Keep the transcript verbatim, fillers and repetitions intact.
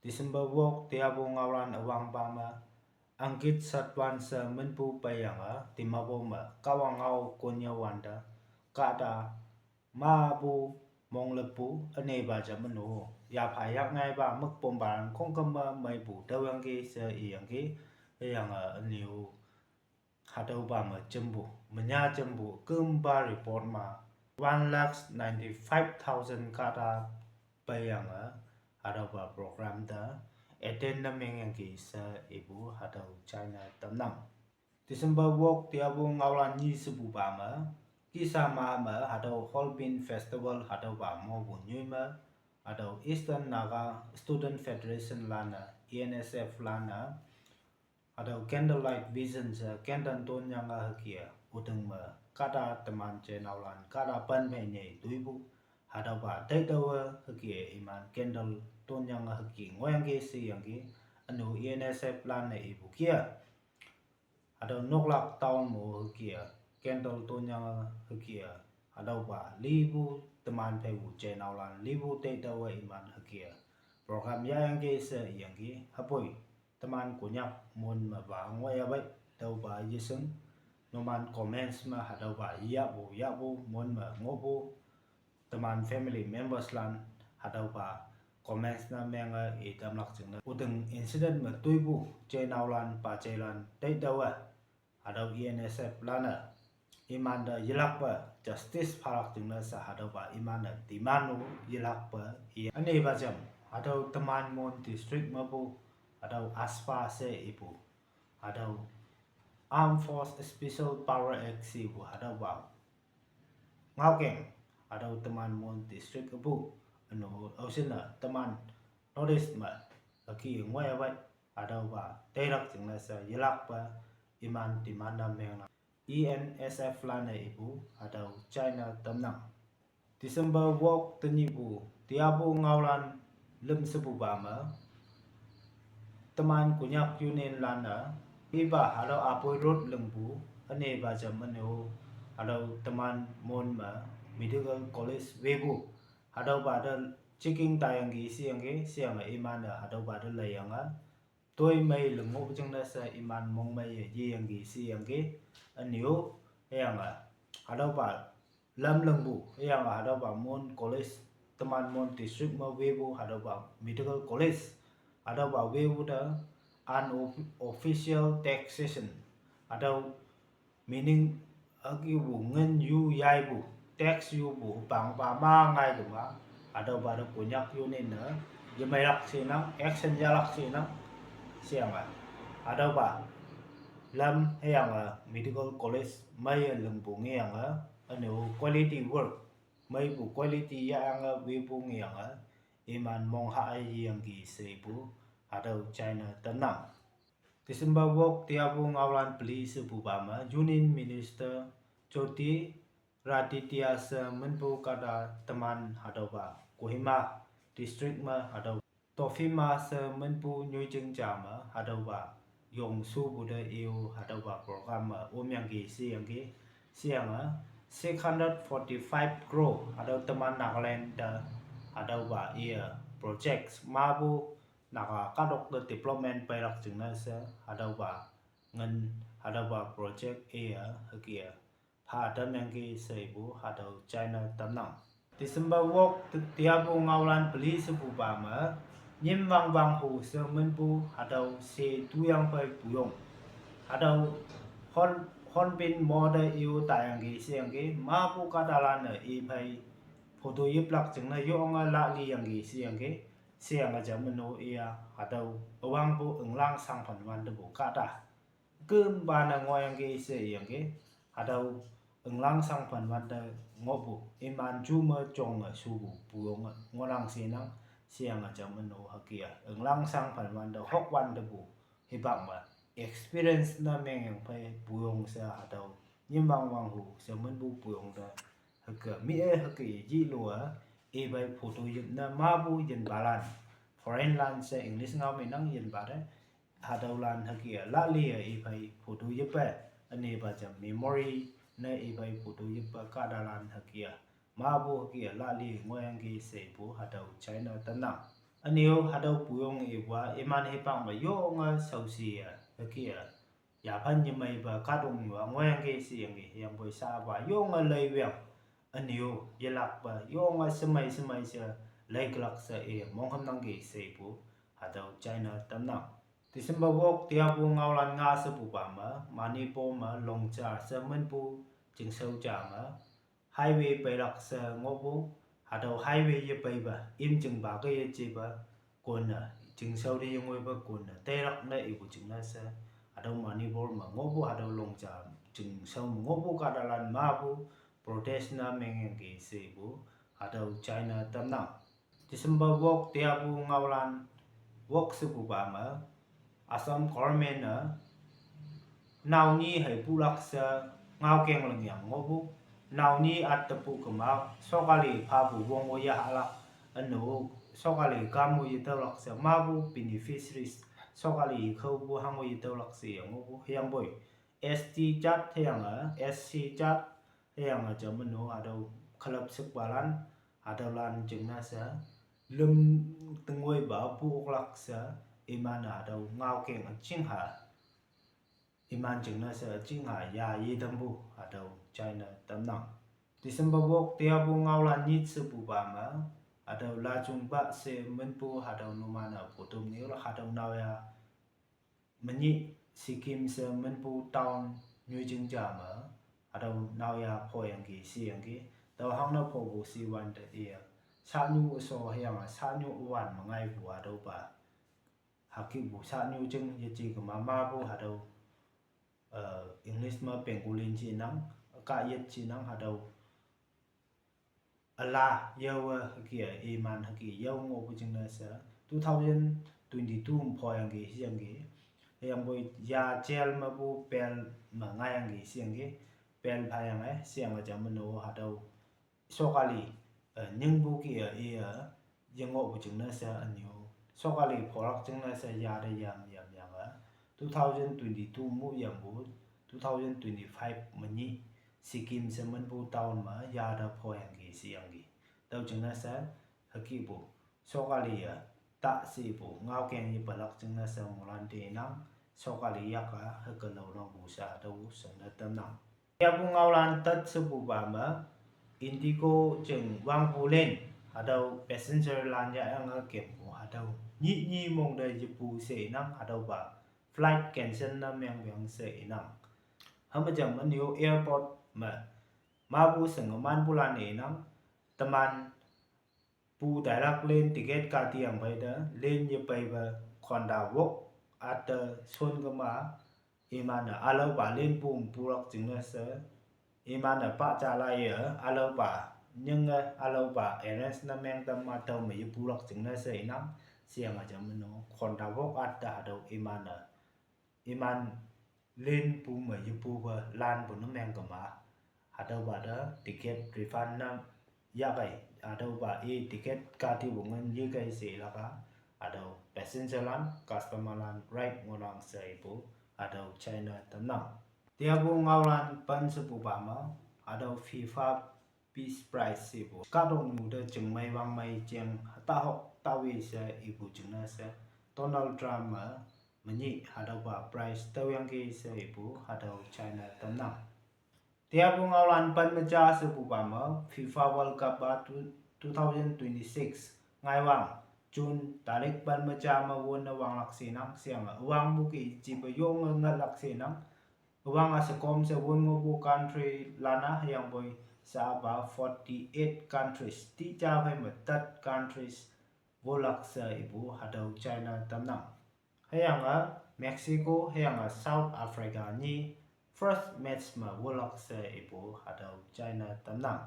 December wok tiapu ngaolan üwangpa me, Angkit Satwan she minpu peiyange, Dimapur me, Kahwang ngao konnyüowante, kahta, mapu, monglüppu, ünepa ja meno, yapha yakngaipa mükpompalan khongküm me meipu tüoyangki she iyangki, hüyange ünyu. Hatüopa me jempu, menyih jempu, kümpa report me, one lakh ninety-five thousand kahta peiyange, hatüopa program te, attend ne mengyangki she ipu hatüo china tamnang. December wok tiapu ngaolan nyi shepupa me, Kisama me hatüo Hornbill Festival hatüopa mopu nyoi me, hatüo Eastern Naga Student Federation lan-e, E N S F lan-e, hatüo candlelight vision she candle tonyange hüke, üting me, kahta teman jenaolan, kahta pen phei nyei toipu, hatüopa taitaowe hüke iman candle tonyange hüke ngohyangki sheyangki, ünu E N S F lan-e ipu kia. Hatüo noklak town mo hüke, candle tonyange hüke, hatüopa lipu teman pheipu jenaolan lipu taitaowe iman hüke, program yahyangki she iyangki hüpoi. Teman Konyak mon mepa ngohyapei, tüopa yeshing, numan comments me hatüopa yahpu yahpu mon me ngohpu, teman family members lan, hatüopa comments ne menge i tamlak jingne. Üting incident me toipu, jenaolan, pa jeilan, taitaowe, hatüo E N S F lan-e, imante yelakpe, justice phalak jingne she hatüopa iman-e demand-o yelakpe, i ünepa jam, hatüo teman Mon district mepu, hatüo AFSPA she ipu, hatüo Armed Force Special Power Act shepu hatüopa ngaokeng, hatüo teman Mon district üpu, ünu aoshinne teman North East me, hüke ngohyapei, hatüopa tailak jingne she yelakpe, iman demand ne mengnang. E N S F lan-e ipu, hatüo china tamnang. December wok tenyihpu, tiapu ngaolan lüm shepupa me, teman Konyak Union lan-e, ipa hatüo Aboi Road lingpu, ünepa jam ünu, hatüo teman Mon me, medical college wepu, hatüopa te checking taiyangki sheyangki, sheyange iman-e hatüopa te leiyange, toi mei ling ngoh jingne she iman mongmeiye yeyangki sheyangki, ünu, hüyange, hatüopa lam lingpu, hüyange hatüopa Mon college, teman Mon district me wepu hatüopa medical college, hatüopa wepu te unofficial taxation, hatüo meaning, hükepu ngin yu yaipu, tax yupu pangpa ma ngai kema, hatüopa te Konyak Union-e yemeilak shenang, action yahlak shenang, sheyange, hatüopa lam hüyange medical college meiye lingpu ngeyange, ünu quality work, meipu quality yahyange wepu ngeyange, iman mongha-e yeyangki shepu, hatüo china tamnang. December wok tiapu ngaolan peli shepupa me, Union Minister Jyotiraditya she minpu kahta teman hatüopa Kohima district me hatüo Tofima she minpu nyoijing ja me hatüopa yongshupu te i-o hatüopa program me omyangki sheyangki, sheyange six hundred forty-five crore hatüo teman Nagaland te hatüopa iye projects mapu Naga kahtok te development peilak jingne she hatüopa ngin hatüopa project iye hüke pha tamyangki shepu hatüo china tamnang. December wok te tiapu ngaolan peli shepupa me, Nyimwang Wanghu she minpu hatüo she tuyang phei puyong, hatüo Horn, Hornbill mo te i-o taiyangki sheyangki, mapu kahtalan-e i phei photo yiplak jingne yonge lahliyangki sheyangki, sheyange jam ünu iya hatüo üwangpu Ünglang Sangphen wantepu kahta kümpa ne ngohyangki sheyangki, hatüo Ünglang Sangphen wante ngohpu iman ju me jonge shupu puyong ngohnang shenang, sheyange jam ünu hüke-a Ünglang Sangphen wante hokwantepu hipak me experience ne mengyang phei puyong she hatüo Nyimwang Wanghu she minpu puyong te hüke mi-e hüke yilo-e, i phei photo yip ne mapu yinpalan, foreign lan she English ngao me nang yinpa te, hatüolan hüke-a lahliyah i phei photo yippe, ünepa jam memory ne i phei photo yippe kahtalan hüke-a, mapu hüke-a lahli ngohyangki shepu hatüo china tamnang. Ünyu hatüo puyong ipu-a iman hipak me yonge shaoshi-e hüke-e yaphan yemeipa kahtoknyu-a ngohyangki sheyangki, hüyangpoi sha-a pa yonge leiweng, ünyu yelakpe yonge shemei shemei she leiklak she i monghümnangki she ipu hatüo china tamnang. December wok teapu ngaolan nga shepupa me Manipur me Longchar she minpu chingshao ja me highway peilak she ngohpu, hatüo highway yepeipa imchingpa ke yejepa konne, chingshao te yengoipa konne teilak ne ipu jingne she, hatüo Manipur me ngohpu hatüo Longchar chingshao me ngohpu kahtalan mepu protest ne mengyangki she ipu hatüo china tamnang. December wok teapu ngaolan wok shepupa me Assam government-e naonyi hei pulak she ngaokeng lingyang ngohpu, naonyi attepu kema sokali phapu wong-o yahalak, ünu sokali kam-o yetüolak she mepu beneficiaries sokali khüopu hango yetüolak she yang ngohpu, hüyangpoi S T jat hüyange S C jat hüyange ja meno hatüo külüp shikpalan, hatüolan jingne she lüm tengoipa pu oklak she iman-e hatüo ngaokeng üjingha, iman jingne she üjingha ya yetampu hatüo china tamnang. December wok teapu ngaolan nyit shepupa me hatüo Lachungpa she minpu hatüo numan-e potom nyoilak hatüo naoya menyih Sikkim she minpu town nyoijing ja me hatüo naoya phoyangki sheyangki, tao hangne phopu shiwante iye, sahnyu üsho hüyange sahnyu üwan me ngaipu hatüopa hükepu sahnyu jing yeje kema mepu hatüo, eh, English me pangolin jinang, kayit jinang hatüo üla yawe hüke-e iman hüke yao ngohpu jingne she two thousand twenty-two me phoyangki sheyangki, hüyangpoi ya jail mepu bail me ngaiyangki sheyangki, bail phayange sheyange ja meno hatüo sokali, eh, nyingpu kih-e iye yengohpu jingne she ünyu sokali pholak jingne she ya te yam yamyange two thousand twenty-two mu yampu two thousand twenty-five menyih Sikkim she minpu town me ya te phoyangki sheyangki. Tüo jingne she hükepu sokali-e ta shepu ngaokeng yepalak jingne she moilan te nang, sokali yak-a hüke lao nangpu she hatüo shingne tamnang. Teapu ngaolan tet shepupa me Indigo jing wangpu len hatüo passenger lan yahyange kempu hatüo nyih nyi mong te yepu she inang, hatüopa flight cancel ne mengpeng she inang. Hüme jam ünyu airport me mepu shingemanpulan inang, teman pu tailak len ticket kati yangphei te len yepeipe khonta wok atte shon kema, iman-e ülaopa len pu me pulak jingne she, iman-e pa ja laiye ülaopa nyinge ülaopa arrange ne meng tam ma tao me yepulak jingne she inang, sheyange ja meno khonta wok atte hatüo iman-e iman len pu me yepupe lanpu ne meng kema, hatüopa te ticket refund ne yahkei, hatüopa i ticket katipu ngin yekei she ilak-a, hatüo passenger lan customer lan right ngohnang she ipu hatüo china tamnang. Teapu ngaolan pen shepupa me hatüo FIFA Peace Prize shepu kahtoknyu te chingmei wangmei jeng hatahok tawi she ipu jingne she Donald Trump-e menyih hatüopa prize tüoyangki she ipu hatüo china tamnang. Teapu ngaolan pen me ja shepupa me FIFA World Cup-a two, two thousand twenty-six ngaiwang June tarik pen me ja me wonne wanglak shenang, sheyange üwangpu kih jipe yonge ngatlak shenang. Üwang-a shekom she won ngohpu country lan-a hüyangpoi sha-a pa forty-eight countries, ti ja phei me tet countries wolak she ipu hatüo china tamnang. Hüyange Mexico hüyange South Africa nyi first match me wolak she ipu hatüo china tamnang.